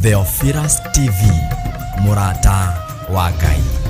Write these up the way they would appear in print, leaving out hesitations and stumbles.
Theophilus TV, mũrata wa Ngai.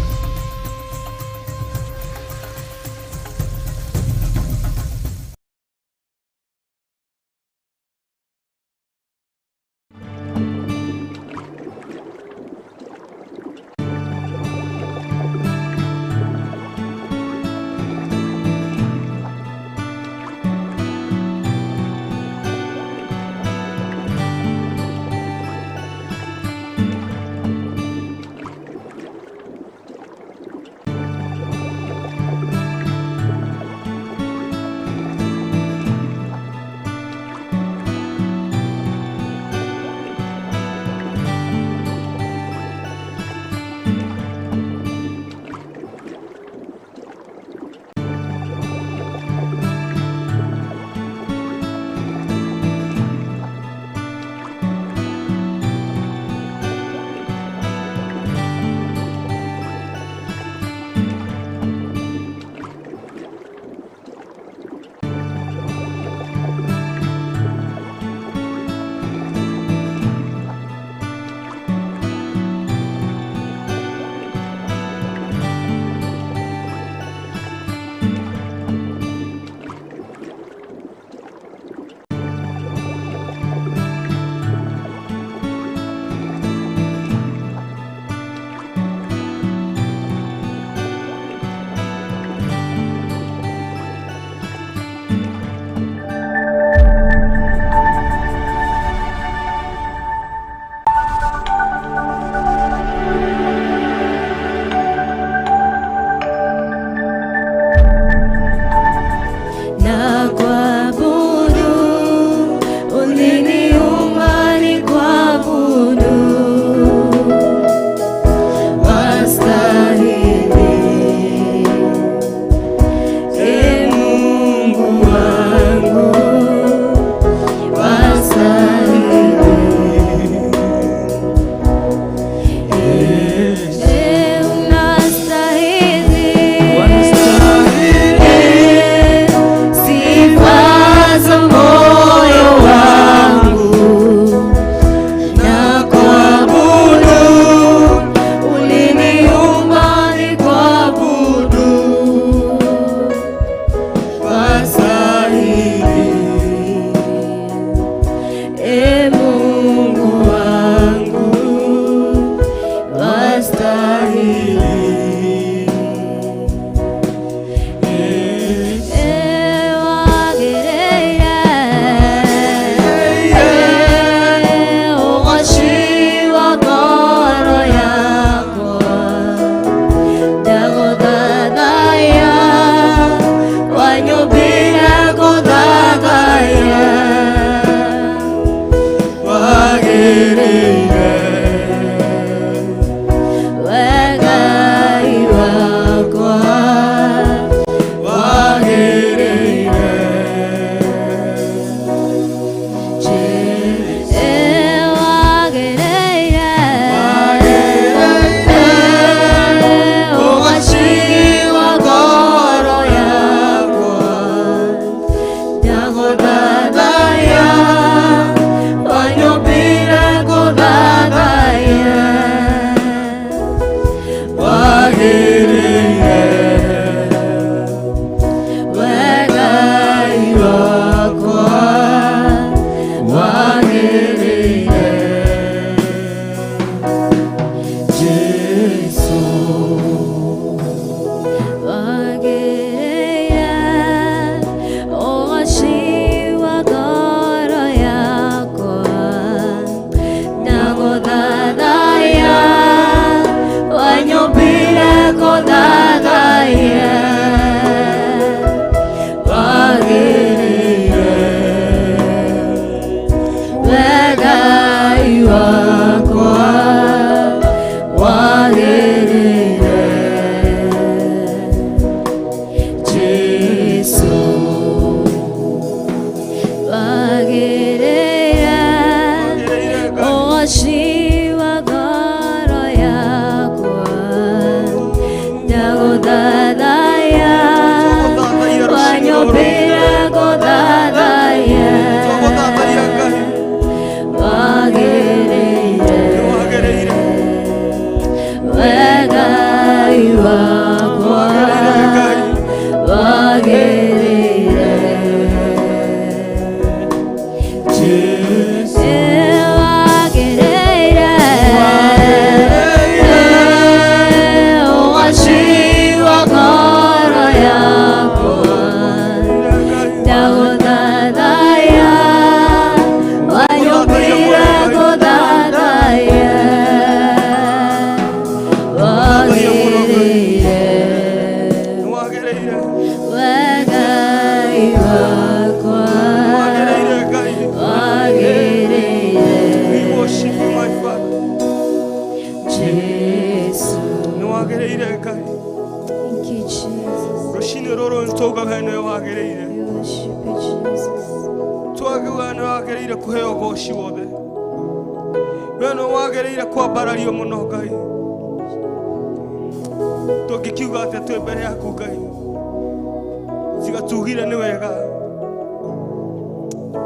Wagĩrĩire Ngai. Thank you, Jesus. Rũcinĩ rũrũ nĩtwauga we nĩwe wagĩrĩire. We worship you, Jesus. Twauga nĩwe wagĩrĩire kũheo ũgoci wothe. We nĩwe wagĩrĩire kwambarario mũno Ngai. Tũngĩkiuga atĩa twĩ mbere yaku Ngai? Tiga tugire nĩ wega.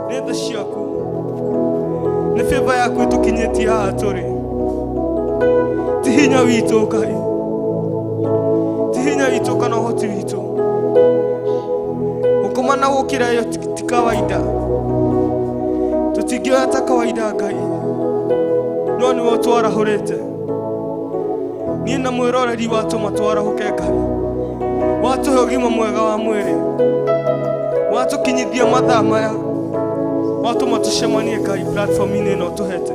Nĩ tha ciaku. Nĩ favor yaku ĩtũkinyĩtie haha tũrĩ. Ti hinya witũ Ngai. Ti hinya witũ kana ũhoti witũ. Gũkoma na gũkĩra ĩyo ti kawaida. Tũtingĩoya ta kawaida Ngai. No nĩwe ũtwarahũrĩte. Niĩ na mwĩroreri watũma twarahũke Ngai. Watũhe ũgima mwega wa mwĩrĩ. Watũkinyithia mathaa maya. Watũma tũcemanie Ngai platform-inĩ ĩno ũtũhete.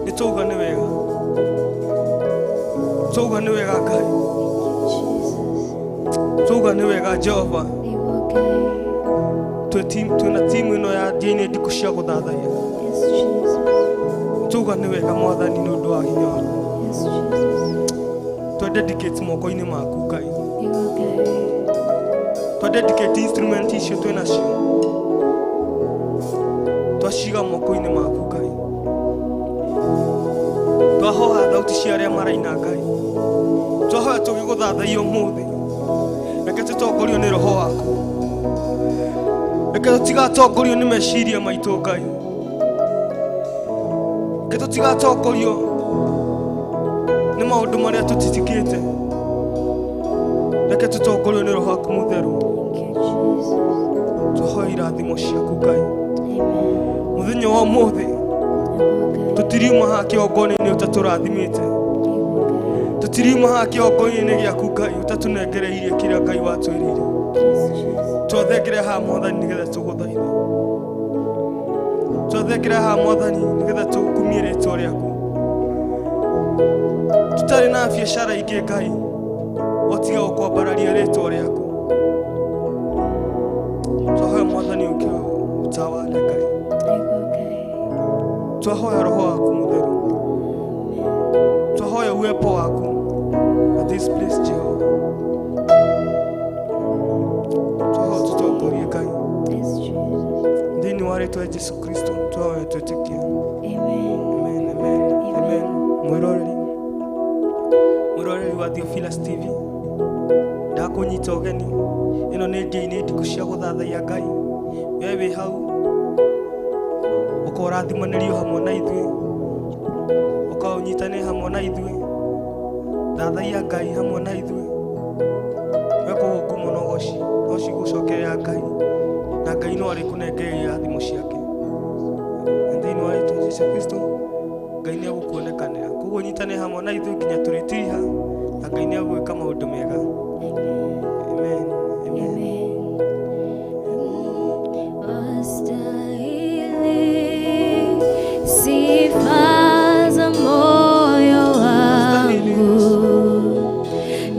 Nĩ twauga nĩ wega. Twauga nĩ wega Ngai. Jesus. Twauga nĩ wega Jehova. Nĩguo Ngai. Twĩ team twĩna timu ĩno ya Jane ndikũ cia gũthathaiya. Yes, Jesus. Twauga nĩ wega Mwathani nĩ ũndũ wa hinya waku. Yes, Jesus. Twa dedicate moko-inĩ maku Ngai. Nĩguo Ngai. Twa dedicate instrument icio twĩ nacio. Twaciga moko-inĩ maku Ngai. Twahoya thauti cia arĩa maraina Ngai. Twahoya tũgĩgũthathaiya ũmũthĩ. Reke tũtongorio nĩ roho waku. Reke tũtigatongorio nĩ meciria maitũ Ngai. Reke tũtigatongorio nĩ maũndũ marĩa tũtitikĩte. Reke tũtongorio nĩ roho waku mũtheru. Thank you, Jesus. Twahoya irathimo ciaku Ngai. Amen. Mũthenya wa ũmũthĩ Nĩguo Ngai. tũtiriuma haha kĩgongona-inĩ ũtatũrathimĩte. Nĩguo Ngai. Tũtiriuma haha kĩgongona-inĩ gĩaku Ngai ũtatũnengereirie kĩrĩa Ngai watwĩrĩire. Yes, Jesus. Twathengere haha Mwathani nĩgetha tũgũthaithe. Twathengere haha Mwathani nĩgetha tũkumie rĩtwa rĩaku. Tũtarĩ na biacara ingĩ Ngai o tiga gũkwambararia rĩtwa rĩaku. Twahoya Mwathani ũke ũtawale Ngai. Nĩguo Ngai. Twahoya roho waku mũtheru. Twahoya uwepo waku at this place Jehovah. Twahoya tũtongorie Ngai. Yes, Jesus. Thĩinĩ wa rĩtwa rĩa Jesu Kristo twahoya twĩtĩkie. Amen. Amen, amen, amen. Mwĩroreri wa Theophilus TV, ndakũnyita ũgeni. Ĩno nĩ ngei-inĩ ndikũ cia gũthathaiya Ngai. We wĩ hau ũka ũrathimanĩrio hamwe na ithuĩ, ũka ũnyitane hamwe na ithuĩ, thathaiya Ngai hamwe na ithuĩ. We koguo ngumo na ũgoci no cigũcokerera Ngai, na Ngai no arĩkũnengereria irathimo ciake. Na thĩinĩ wa rĩtwa rĩa Jesu Kristo Ngai nĩ egũkuonekanĩra. Koguo nyitane hamwe na ithuĩ nginya tũrĩtiriha, na Ngai nĩ egwĩka maũndũ mega. Amen. Amen. Amen. Amen. Wastahili sifa za moyo wangu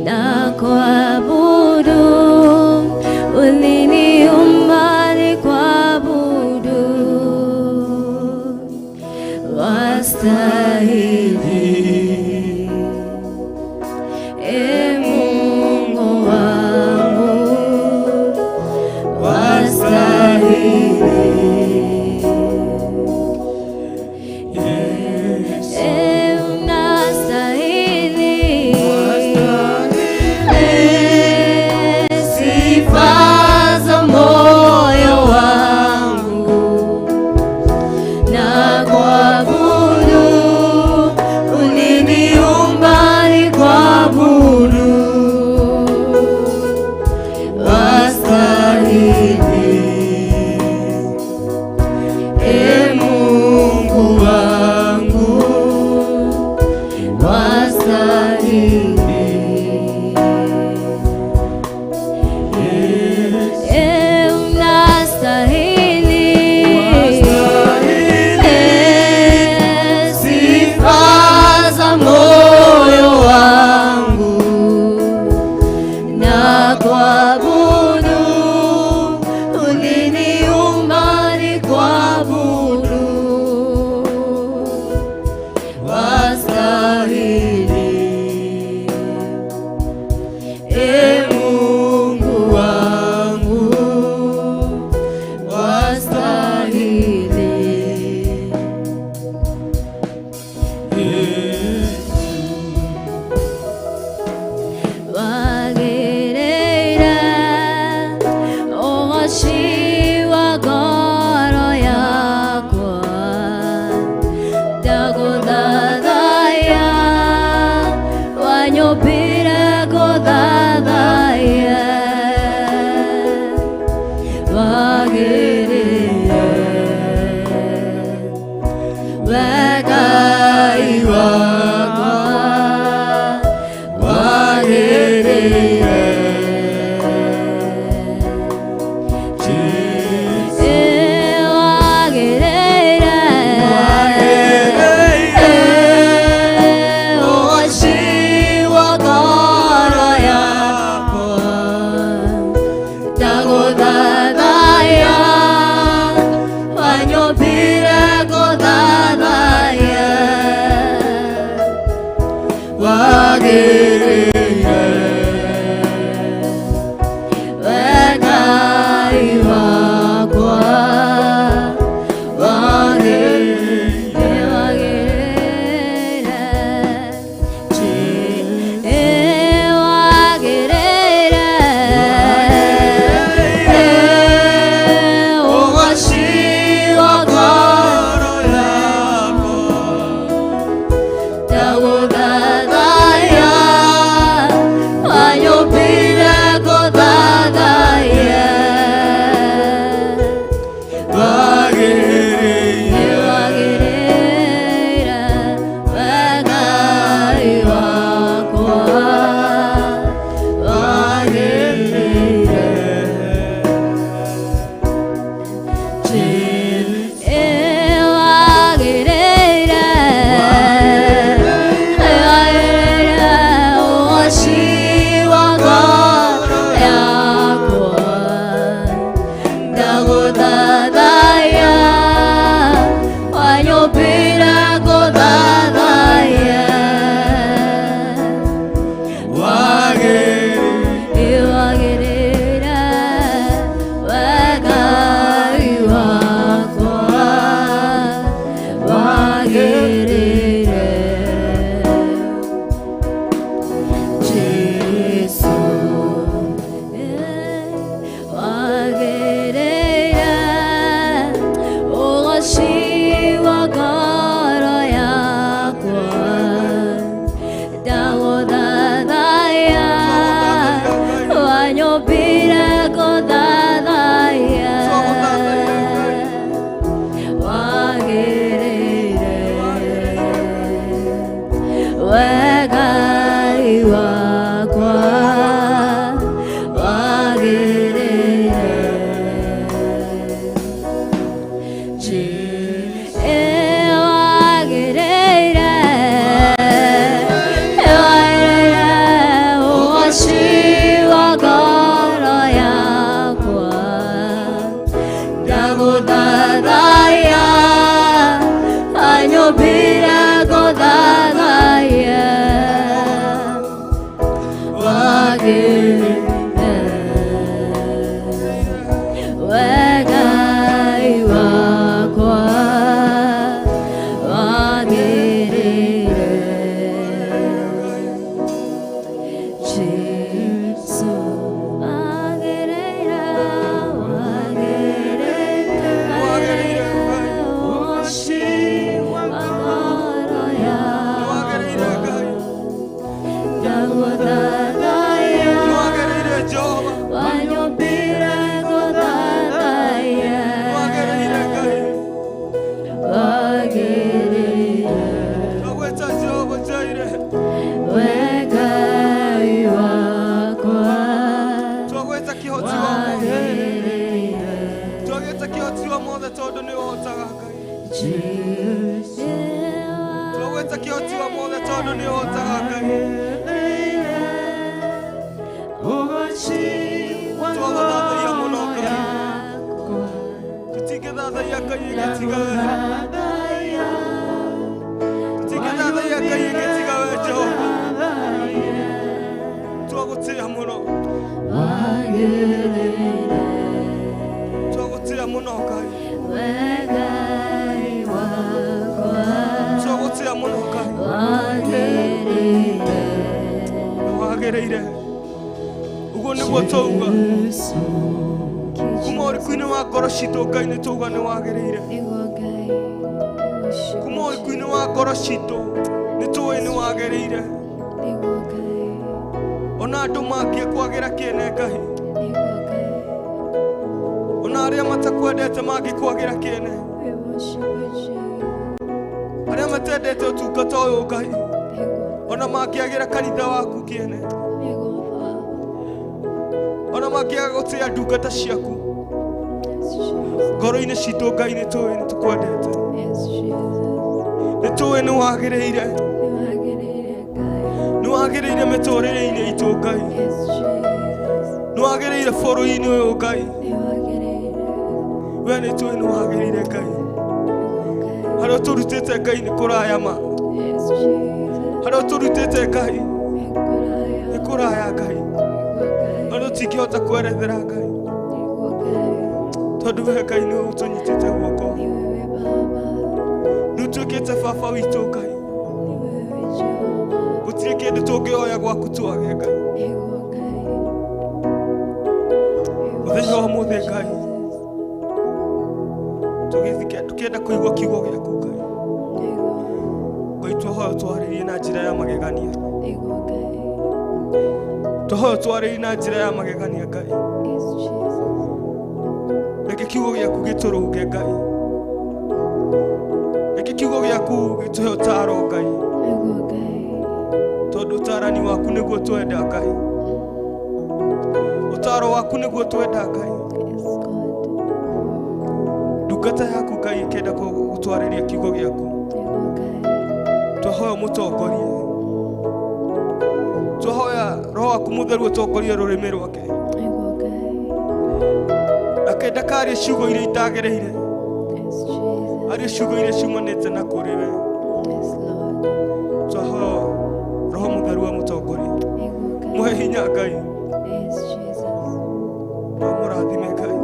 na kuabudu, uliniumba nikuabudu. Wastahili, e Mungu wangu, wastahili. E unastahili sifa za moyo wangu na kuabudu. Tũgwĩta kĩhoti wa mothe tondũ nĩ ũhotaga Ngai. Twagũthathaiya mũno Ngai. Tũtingĩthathaiya Ngai ĩngĩtiga we. Tũtingĩthathaiya Ngai ĩngĩtiga we Jehova. Twagũtĩĩa mũno. Twagũtĩĩa mũno Ngai. Twagũtĩĩa mũno Ngai. Nĩwagĩrĩire. Ũguo nĩguo twauga. Kuma ũriku-inĩ wa ngoro citũ Ngai nĩ twauga nĩwagĩrĩire. Kuma ũriku-inĩ wa ngoro citũ nĩ tũĩ nĩwagĩrĩire. Ona andũ mangĩkwagĩra kĩene Ngai. Ona arĩa matakwendete mangĩkwagĩra kĩene. Arĩa matendete ũtungata ũyũ Ngai. Ona mangĩagĩra kanitha waku kĩene. Ona mangĩaga gũtĩĩa ndungata ciaku. Ngoro-inĩ citũ Ngai nĩ tũĩ nĩ tũkwendete. Nĩ tũĩ nĩ wagĩrĩire. Nĩ wagĩrĩire mĩtũrĩre-inĩ itũ Ngai. Nĩ wagĩrĩire bũrũri-inĩ ũyũ Ngai. We nĩ tũĩ nĩ wagĩrĩire Ngai. Harĩa ũtũrutĩte Ngai nĩ kũraya ma. Harĩa ũtũrutĩte Ngai nĩ kũraya Ngai. Harĩa ũtingĩhota kwerethera Ngai. Tondũ we Ngai nĩwe ũtũnyitĩte guoko. Nĩ ũtuĩkĩte baba witũ Ngai. Gũtirĩ kĩndũ tũngĩoya gwaku twage Ngai. Mũthenya wa ũmũthĩ Ngai tũkĩenda kũigua kiugo gĩaku Ngai. Ngai twahoya ũtwarĩrie na njĩra ya magegania. Twahoya ũtwarĩrie na njĩra ya magegania Ngai. Reke kiugo gĩaku gĩtũrũnge Ngai. Reke kiugo gĩaku gĩtũhe ũtaaro Ngai. Tondũ ũtaarani waku nĩguo twenda Ngai. Ũtaaro waku nĩguo twenda Ngai. Ndungata yaku Ngai ĩkĩenda gũtwarĩria kiugo gĩaku. Twahoya ũmũtongorie. Twahoya Roho waku Mũtheru ũtongorie rũrĩmĩ rwake. Reke ndakarie ciugo iria itagĩrĩire. Arie ciugo iria ciumanĩte na kũrĩ we. Twahoya Roho Mũtheru amũtongorie. Mũhe hinya Ngai. Na ũmũrathime Ngai.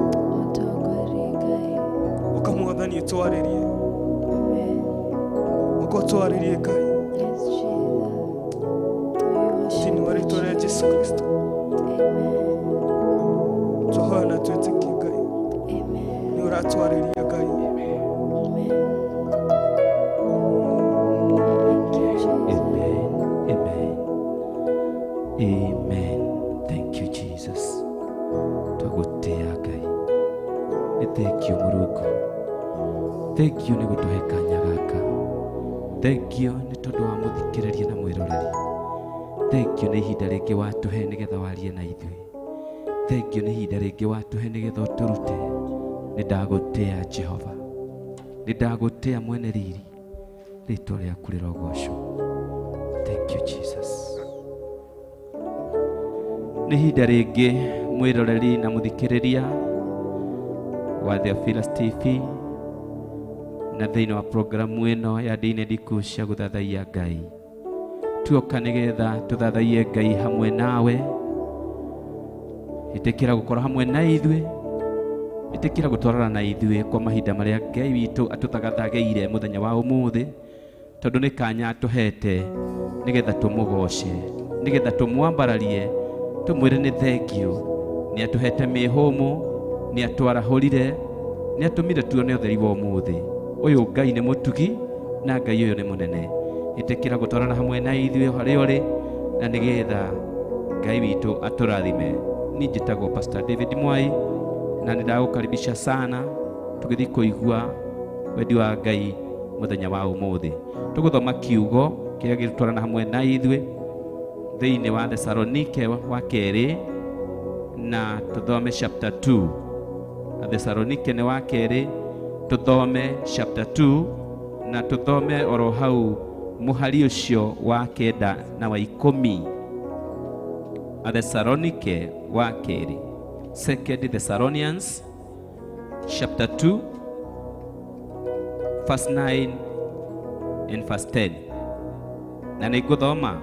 Ũkamwathani ũtwarĩrie. Ũka ũtwarĩrie Ngai. Thĩinĩ wa rĩtwa rĩa Jesũ Kristo. Twahoya na twĩtĩkie Ngai. Nĩ ũratwarĩria Ngai. Amen. Amen. Amen. Thank you, Jesus. Twagũtĩĩa Ngai. Nĩ thank you Mũrungu. Thank you nĩ gũtũhe kanya gaka. Thank you nĩ tondũ wa mũthikĩrĩria na mwĩroreri. Thank you nĩ ihinda rĩngĩ watũhe nĩgetha warie na ithuĩ. Thank you nĩ ihinda rĩngĩ watũhe nĩgetha ũtũrute. Nĩ ndagũtĩĩa Jehova. Nĩ ndagũtĩĩa mwene riri. Rĩtwa rĩaku rĩrogocwo. Thank you, Jesus. Nĩ ihinda rĩngĩ mwĩroreri na mũthikĩrĩria wa Theophilus TV na thĩinĩ wa programu ĩno ya ndini ndiku cia gũthathaiya Ngai. Tuoka nĩgetha tũthathaiye Ngai hamwe nawe. Ĩtĩkĩra gũkorwo hamwe na ithuĩ. Ĩtĩkĩra gũtwarana na ithuĩ kwa mahinda marĩa Ngai witũ atũthagathagĩire mũthenya wa ũmũthĩ, tondũ nĩ kanya atũhete nĩgetha tũmũgoce, nĩgetha tũmwambararie, tũmwĩre nĩ thank you. Nĩ atũhete mĩhũmũ, nĩ atwarahũrire, nĩ atũmire tuone ũtheri wa ũmũthĩ. Ũyũ Ngai nĩ mũtugi na Ngai ũyũ nĩ mũnene. Ĩtĩkĩra gũtwarana hamwe na ithuĩ harĩa ũrĩ na nĩgetha Ngai witũ atũrathime. Niĩ njĩtagwo Pastor David Mwai na nĩ ndagũkaribisha sana tũgĩthiĩ kũigua wendi wa Ngai mũthenya wa ũmũthĩ. Tũgũthoma kiugo kĩrĩa gĩtwarana hamwe na ithuĩ thĩinĩ wa Thesalonike wa kerĩ na tũthome chapter 2. Thesalonike nĩ wa kerĩ tũthome chapter 2 na tũthome oro hau Mũhari ũcio wa 9 na wa 10. Athesalonike wa kerĩ, Second Thessalonians chapter 2 verse 9 and verse 10. Na nĩngũthoma.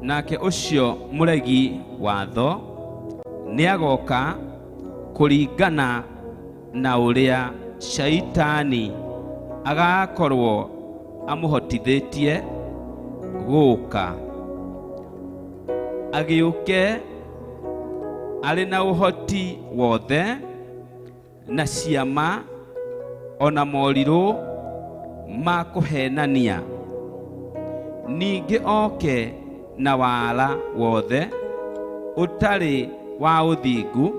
Nake ũcio mũregi watho nĩagoka kũringana na ũrĩa Shaitani agakorwo amũhotithĩtie gũka, agĩũke arĩ na ũhoti wothe na ciama ona morirũ ma kũhenania, ningĩ oke na wara wothe ũtarĩ wa ũthingu,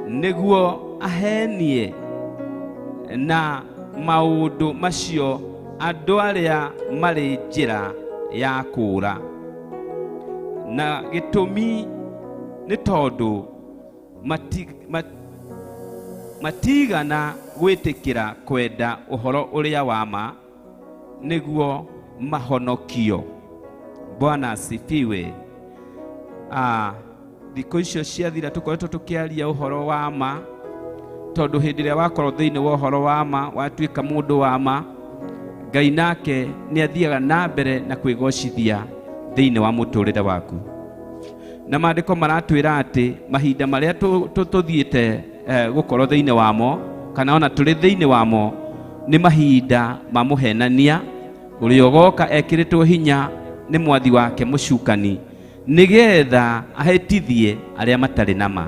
nĩguo ahenie na maũndũ macio andũ arĩa marĩ njĩra ya kũũra. Na gĩtũmi nĩ tondũ matigana gwĩtĩkĩra kwenda ũhoro ũrĩa wa ma nĩguo mahonokio. Bwana asifiwe. Thikũ icio ciathira tũkoretwo tũkĩaria ũhoro wa ma, tondũ hĩndĩ ĩrĩa wakorwo thĩinĩ wa ũhoro wa ma watuĩka mũndũ wa ma, Ngai nake nĩ athiaga na mbere na kwĩgocithia thĩinĩ wa mũtũrĩre waku. Na maandĩko maratwĩra atĩ mahinda marĩa tũthiĩte gũkorwo thĩinĩ wamo kana ona tũrĩ thĩinĩ wamo nĩ mahinda ma mũhenania ũrĩa ũgoka ekĩrĩtwo hinya nĩ mwathi wake mũcukani, nĩgetha ahĩtithie arĩa matarĩ na ma.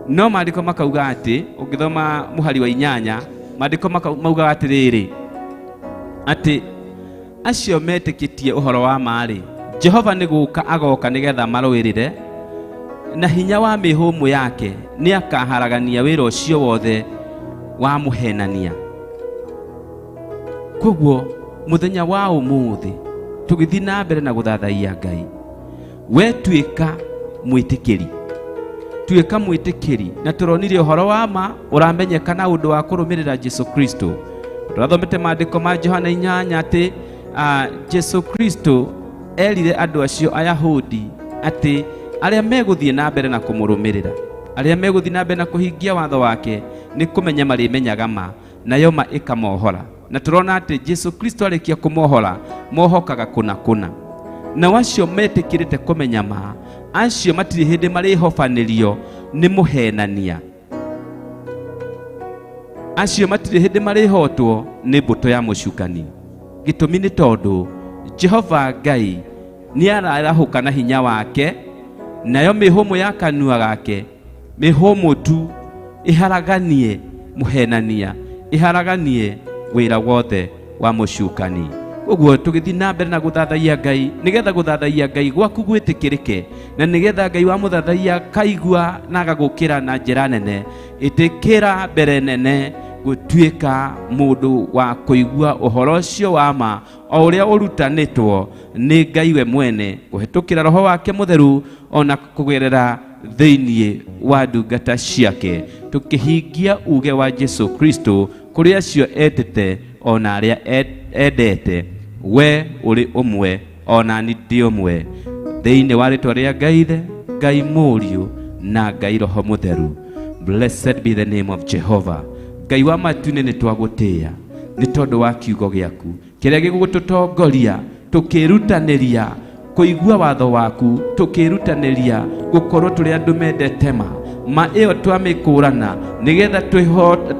No maandĩko makauga atĩ ũngĩthoma mũhari wa 8, maandĩko maugaga atĩrĩrĩ, atĩ acio metĩkĩtie ũhoro wa ma-rĩ, Jehova nĩ gũka agoka nĩgetha marũĩrĩre, na hinya wa mĩhũmũ yake nĩ akaharagania wĩra ũcio wothe wa mũhenania. Koguo mũthenya wa ũmũthĩ tũgĩthiĩ na mbere na gũthathaiya Ngai, we tuĩka mwĩtĩkĩri, tuĩka mwĩtĩkĩri, na tũronire ũhoro wa ma ũramenyeka na ũndũ wa kũrũmĩrĩra Jesu Kristo. Tũrathomete maandĩko ma Johana 8 atĩ Jesu Kristo erire andũ acio Ayahudi atĩ arĩa megũthiĩ na mbere na kũmũrũmĩrĩra, arĩa megũthiĩ na mbere na kũhingia watho wake, nĩ kũmenya marĩmenyaga ma, nayo ma ĩkamohora. Na tũrona atĩ Jesu Kristo arĩkia kũmohora, mohokaga kũna kũna. Nao acio metĩkĩrĩte kũmenya ma, acio matirĩ hĩndĩ marĩhobanĩrio nĩ mũhenania. Acio matirĩ hĩndĩ marĩhotwo nĩ mbũtũ ya mũcukani. Gĩtũmi nĩ tondũ Jehova Ngai nĩ ararahũka na hinya wake, nayo mĩhũmũ ya kanua gake, mĩhũmũ tu ĩharaganie mũhenania, ĩharaganie wĩra wothe wa mũcukani. Ũguo tũgĩthiĩ na mbere na gũthathaiya Ngai, nĩgetha gũthathaiya Ngai gwaku gwĩtĩkĩrĩke, na nĩgetha Ngai wa mũthathaiya kaigua na agagũkĩra na njĩra nene, ĩtĩkĩra mbere nene gũtuĩka mũndũ wa kũigua ũhoro ũcio wa ma o ũrĩa ũrutanĩtwo nĩ Ngai we mwene kũhetũkĩra Roho wake Mũtheru ona kũgerera thĩinĩ wa ndungata ciake, tũkĩhingia uge wa Jesu Kristo kũrĩ acio etĩte ona arĩa endete. We ũrĩ ũmwe ona ni ndĩ ũmwe, thĩinĩ wa rĩtwa rĩa Ngai Ithe, Ngai Mũriũ na Ngai Roho Mũtheru. Blessed be the name of Jehovah. Ngai wa matu-inĩ, nĩ twagũtĩĩa nĩ tondũ wa kiugo gĩaku kĩrĩa gĩgũtũtongoria tũkĩrutanĩria kũigua watho waku, tũkĩrutanĩria gũkorwo tũrĩ andũ mendete ma ma ĩyo twamĩkũrana, nĩgetha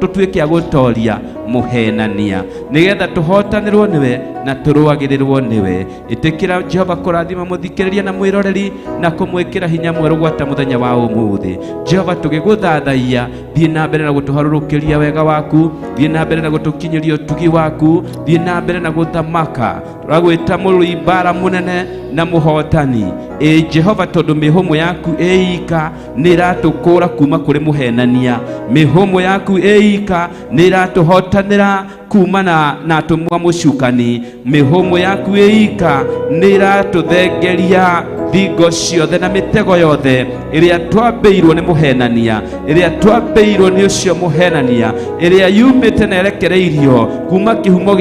tũtuĩke a gũtoria mũhenania, nĩgetha tũhotanĩrwo nĩwe na tũrũagĩrĩrwo nĩwe. Ĩtĩkĩra Jehova kũrathima mũthikĩrĩria na mwĩroreri na kũmwĩkĩra hinya mwerũ gwata mũthenya wa ũmũthĩ. Jehova, tũgĩgũthathaiya, thiĩ na mbere na gũtũharũrũkĩria wega waku, thiĩ na mbere na gũtũkinyĩria ũtugi waku, thiĩ na mbere na gũthamaka. Tũragwĩta mũrũi mbara mũnene na mũhotani. Ĩ Jehova, tondũ mĩhũmũ yaku ĩika nĩ ĩratũkũra kuma kũrĩ mũhenania, mĩhũmũ yaku ĩika nĩ ĩratũhotanĩra kuma na atũmwo a mũcukani, mĩhũmũ yaku ĩika nĩ ĩratũthengeria Thingo ciothe na mĩtego yothe ĩrĩa twambĩirwo nĩ mũhenania, ĩrĩa twambĩirwo nĩ ũcio mũhenania, ĩrĩa yumĩte na ĩrekereirio kuma kĩhumo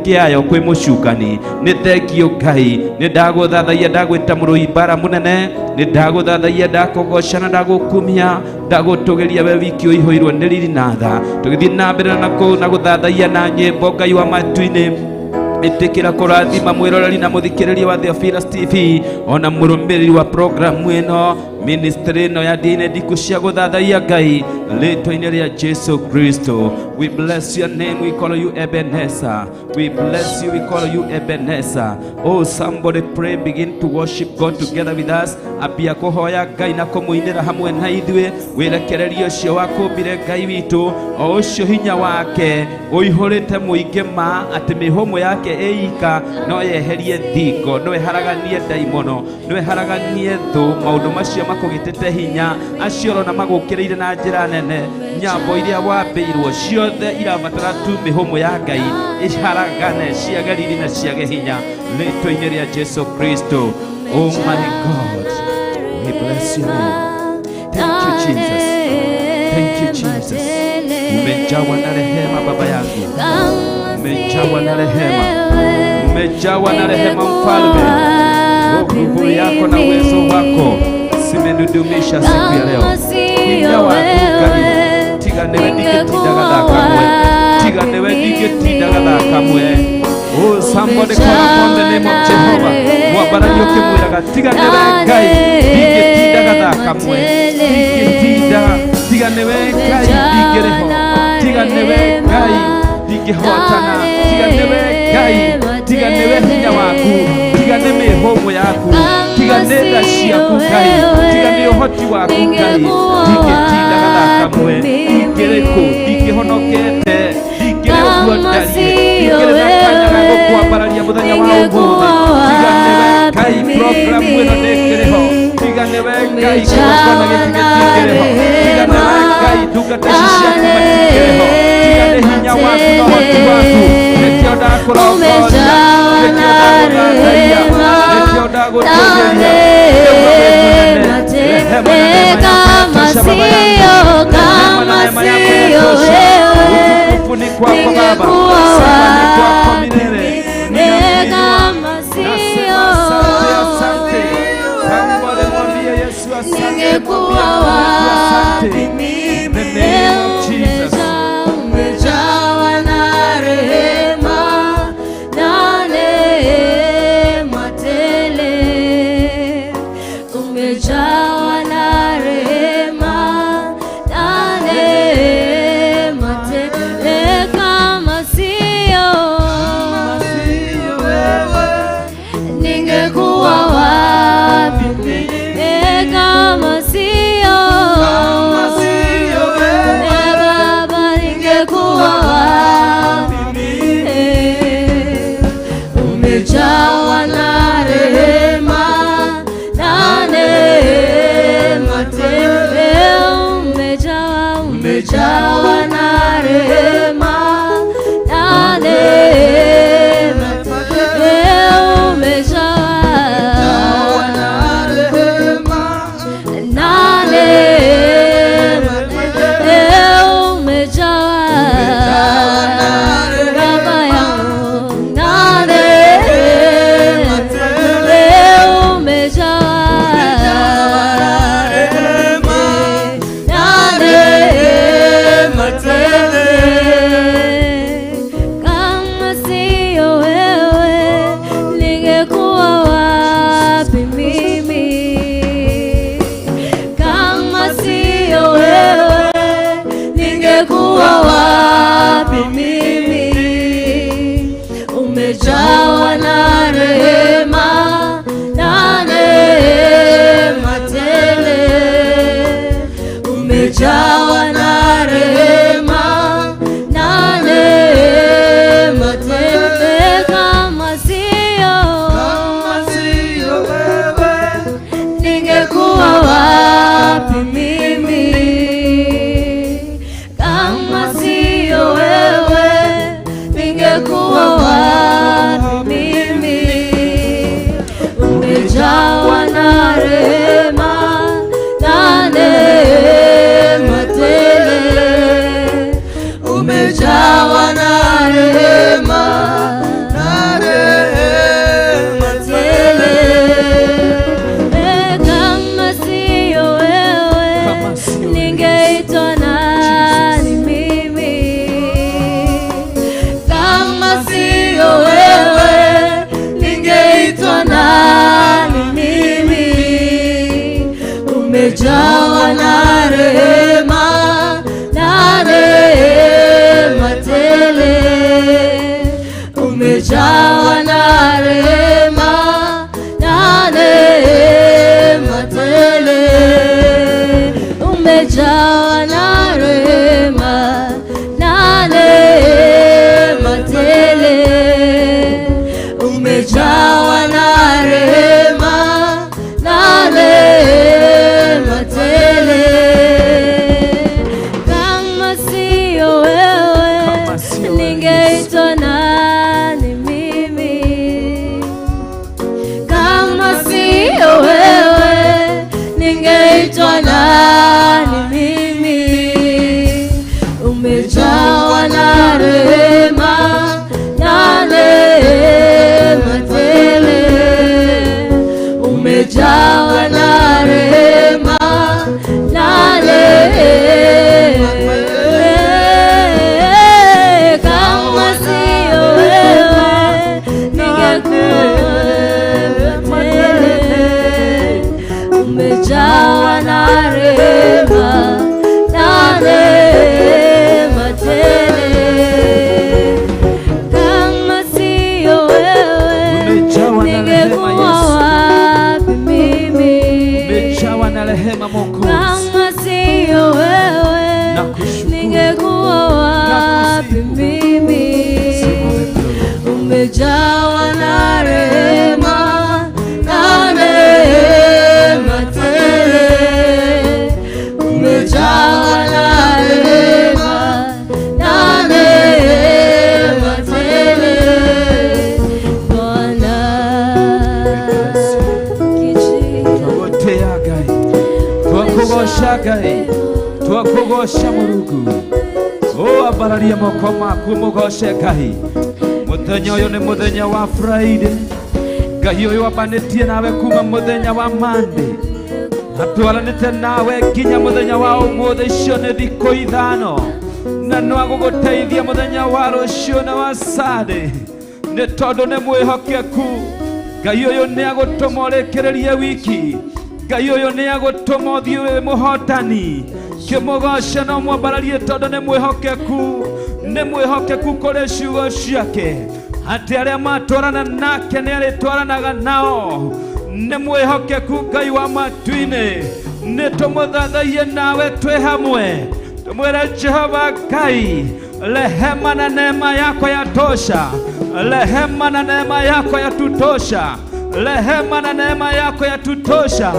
kĩayo kwĩ mũcukani, nĩ thengio Ngai. Nĩ ndagũthathaiya, ndagwĩta mũrũi mbara mũnene, nĩ ndagũthathaiya, ndakũgoca na ndagũkumia, ndagũtũgĩria we wiki ũihũirwo nĩ riri na tha. Tũgĩthiĩ na mbere na kũu na gũthathaiya na nyĩmbo, Ngai wa matu-inĩ, ĩtĩkĩra kũrathima mwĩroreri na mũthikĩrĩria wa Theophilus TV ona mũrũmĩrĩri wa programu ĩno, ministry ĩno ya ndini ndiku cia gũthathaiya Ngai, rĩtwa-inĩ rĩa Jesu Kristo. We bless your name, we call you Ebenezer. We bless you, we call you Ebenezer. Oh, somebody pray, begin to worship God together with us. Ambia kũhoya Ngai na kũmũinĩra hamwe na ithuĩ. Wĩrekererie ũcio wakũmbire Ngai witũ, o ũcio hinya wake ũihũrĩte mũingĩ ma atĩ mĩhũmũ yake ĩika no yeherie thingo, no ĩharaganie ndaimono, no ĩharaganie thũ, maũndũ macio makũgĩtĩte hinya, acio ũrona magũkĩrĩire na njĩra nene, nyambo iria wambĩirwo ciothe irabatara tu mĩhũmũ ya Ngai iharagane, ciage riri na ciage hinya, rĩtwa-inĩ rĩa Jesu Kristo. Oh my God, we bless your name. Thank you, Jesus. Thank you, Jesus. Umejawa na rehema, Baba yangu, umejawa na rehema, umejawa na rehema, Mfalme. Nguvu yako na uwezo wako zimedudumisha siku ya leo. Hinya waku Ngai, tiga nĩwe ndingĩtinda gathaa kamwe, tiga nĩwe ndingĩtinda gathaa kamwe. Oh, somebody call upon the name of Jehovah. Mwambarario ũkĩmwĩraga, tiga nĩwe Ngai ndingĩtinda gathaa kamwe, ndingĩtinda, tiga nĩwe Ngai ndingĩrĩho, tiga nĩwe Ngai ndingĩhotana, tiga nĩwe Ngai, tiga nĩwe hinya waku, tiga nĩ mĩhũmũ yaku, tiga nĩ tha ciaku Ngai, tiga nĩ ũhoti waku Ngai, ndingĩtinda gathaa kamwe, ndingĩrĩ kũ, ndingĩhonokete, ndingĩrĩ ũguo ndariĩ, ndingĩrĩ na kanya ga gũkwambararia mũthenya wa ũmũthĩ. Tiga nĩwe Ngai, programu ĩno ndĩngĩrĩ ho. Tiga nĩwe Ngai, kĩgongona gĩkĩ gĩtingĩrĩ ho. Tiga nĩwe Ngai, ndungata ici ciaku matingĩrĩ ho. Tiga nĩ hinya waku na ũhoti waku, nĩkĩo ndakũrongoria, nĩkĩo ndagũthathaiya, nĩkĩo ndagũtũgĩria. Nĩguo wĩ mũnene. Rehema na neema yako yatosha, Baba yangu. Rehema na neema yako yatosha. Utukufu ni kwako Baba, sifa ni kwako milele. Ninakuinua, nasema asante, asante. Somebody mwambie Yesu asante, mwambie Mungu wetu asante. In the name of Jesus. Umejawa na rehema na neema tele. Umejawa na rehema na neema. rehema na rehema tele. Kama siyo wewe Kama siyo wewe, ningeitwa nani mimi? Kama siyo wewe ningeitwa nani mimi? Umejawa na rehema na rehema tele, umejawa na rehema na rehema tele, umejawa na rehema na rehema tele, umejawa na rehema na rehema tele. Kama siyo wewe Kama siyo wewe, ningeitwa nani mimi? Kama siyo wewe ningeitwa nani mimi? Umejawa na rehema na rehema tele, umejawa na rehema na rehema tele. Kama siyo wewe ningekuwa tele, umejawa na rehema na rehema tele. Kama siyo wewe Umejawa na rehema, ningekuwa Yesu. wapi mimi? Umejawa na rehema Mwokozi. Kama siyo wewe Nakushukuru. ningekuwa wapi Nakusifu. mimi? Umejawa na rehema na rehema tele, umejawa na rehema na rehema tele, Bwana kijita Twagotea Ngai, twakugoca Ngai, twakugoca Mũrungu. O ambararia moko maku mũgoce Ngai. Mũthenya ũyũ nĩ mũthenya wa Friday. Ngai ũyũ ambanĩtie nawe kuma mũthenya wa Monday atwaranĩte nawe nginya mũthenya wa ũmũthĩ. Icio nĩ thikũ ithano, na no agũgũteithia mũthenya wa rũciũ na wa Sunday, nĩ tondũ nĩ mwĩhokeku. Ngai ũyũ nĩ agũtũma ũrĩkĩrĩrie wiki. Ngai ũyũ nĩ agũtũma ũthiĩ wĩ mũhotani. Kĩmũgoce na ũmwambararie tondũ nĩ mwĩhokeku, nĩ mwĩhokeku kũrĩ ciugo ciake, atĩ arĩa matwarana nake nĩ arĩtwaranaga nao. Nĩ mwĩhokeku Ngai wa matu-inĩ, nĩ tũmũthathaiye nawe twĩ hamwe, tumwĩre Jehova Ngai, rehema na neema yako yatosha, rehema na neema yako yatutosha, rehema na neema yako yatutosha.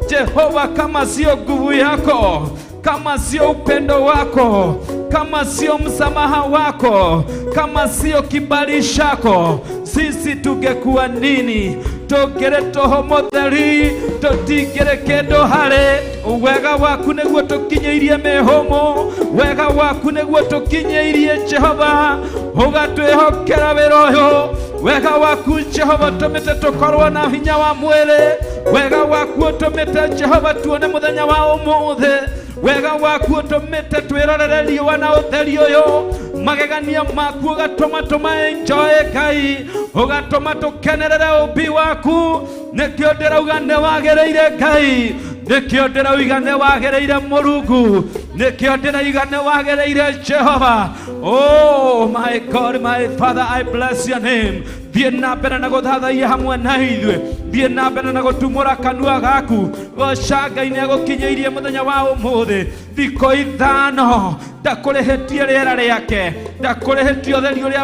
Jehova, kama sio nguvu yako, kama sio upendo wako, kama sio msamaha wako, kama sio kibali chako, sisi tungekuwa nini? Tũngĩrĩ tũhũ mũtheri, tũtingĩrĩ kĩndũ harĩ wega waku. Nĩguo tũkinyĩirie mĩhũmũ, wega waku nĩguo tũkinyĩirie Jehova, ũgatwĩhokera wĩra ũyũ. Wega waku Jehova ũtũmĩte tũkorwo na hinya wa mwĩrĩ. Wega waku ũtũmĩte Jehova tuone mũthenya wa ũmũthĩ. Wega waku ũtũmĩte twĩrorere riũa na ũtheri ũyũ. Magegania maku ũgatũma tũma enjoy Ngai, ũgatũma tũkenerere ũmbi waku. Nĩkĩo ndĩrauga nĩ wagĩrĩire Ngai, nĩkĩo ndĩrauga nĩ wagĩrĩire Mũrungu, nĩkĩo ndĩrauga nĩ wagĩrĩire Jehova. Oh my God, my Father, I bless your name. Thiĩ na mbere na gũthathaiya hamwe na ithuĩ, thiĩ na mbere na gũtumũra kanua gaku. Goca Ngai nĩ agũkinyĩirie mũthenya wa ũmũthĩ, thikũ ithano. Ndakũrĩhĩtie rĩera rĩake, ndakũrĩhĩtie ũtheri ũrĩa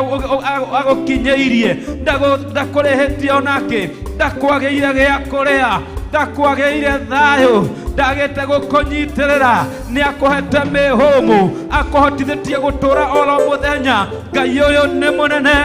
agũkinyĩirie, ndakũrĩhĩtie onakĩ, ndakwagĩire gĩa kũrĩa, ndakwagĩire thayũ, ndagĩte gũkũnyitĩrĩra. Nĩ akũhete mĩhũmũ, akũhotithĩtie gũtũra oro mũthenya. Ngai ũyũ nĩ mũnene.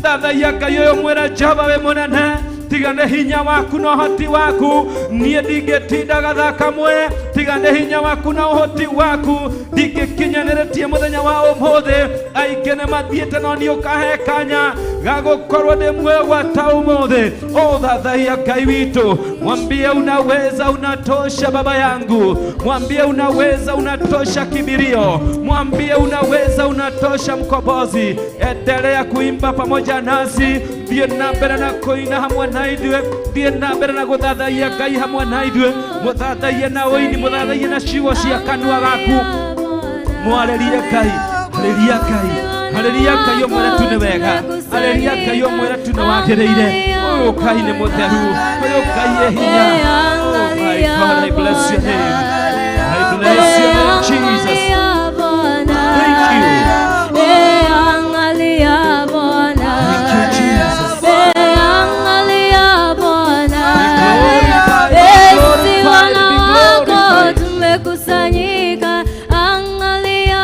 Thathaiya Ngai ũyũ, mwĩre Jehova wĩ mũnene. Tiga nĩ hinya waku na ũhoti waku, niĩ ndingĩtinda gathaa kamwe. Tiga Tiga nĩ hinya waku na ũhoti waku ndingĩkinyanĩrĩtie mũthenya wa ũmũthĩ. Aingĩ nĩ mathiĩte no niĩ ũkahe kanya ga gũkorwo ndĩ muoyo gwata ũmũthĩ. Ũthathaiya Ngai witũ, mwambie unaweza, unatosha baba yangu, mwambie unaweza, unatosha kibirio, mwambie unaweza, unatosha mkombozi. Endelea kuimba pamoja nasi, thiĩ na mbere na kũina hamwe na ithuĩ, thiĩ na mbere na gũthathaiya Ngai hamwe na ithuĩ, mũthathaiye na ũini, mũthathaiye na ciugo cia kanua gaku. Mwarĩrie Ngai, arĩria Ngai, arĩria Ngai ũmwĩre tu nĩ wega, arĩria Ngai ũmwĩre tu nĩ wagĩrĩire. Ũyũ Ngai nĩ mũtheru, ũyũ Ngai e hinya. Oh my God, I bless your name.